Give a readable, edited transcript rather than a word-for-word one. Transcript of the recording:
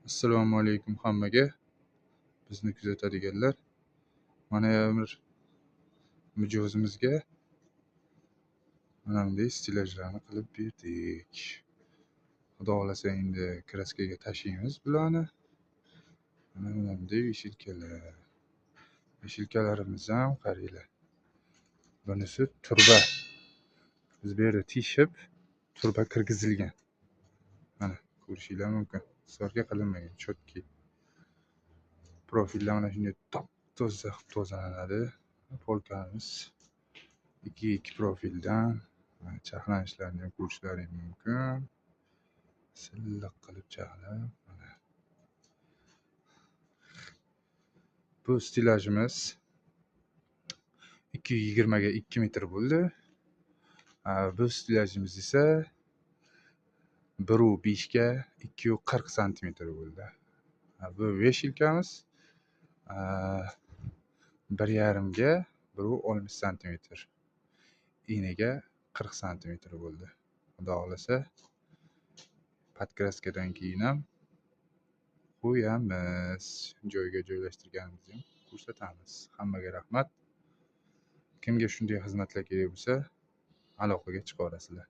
Assalomu alaykum hammaga. Bizni kuzatadiganlar. Mana bir mijozimizga mana bunday stelajlarni qilib berdik. Xudo xohlasa endi kraskaga tashlaymiz bularni. Mana bunday veshilkalar. Veshilkalarimiz ham qaranglar. Bunisi turba. Biz bu yerda teshib turba kirgizilgan. Mana ko'rishinglar mumkin. Svarka qilinmagan, chotki. Profillar mana shunday top toza qilib tozalanadi. Polkamiz 2-2 profildan charxlanishlarni ham ko'rishlaring mumkin. Silliq qilib charxlab mana. Bu stelajimiz 220 ga 2 metr bo'ldi. Bu stelajimiz esa 1.5 ga 2.40 santimetr bo'ldi. Bu veshilkamiz 1.5 ga 1.60 santimetr. Eniga 40 santimetr bo'ldi. Xudo xohlasa podkraskadan keyin ham qo'yamiz. Joyiga joylashtirganimizni ham ko'rsatamiz. Hammaga rahmat. Kimga shunday xizmatlar kerak bo'lsa, aloqaga chiqaverasizlar.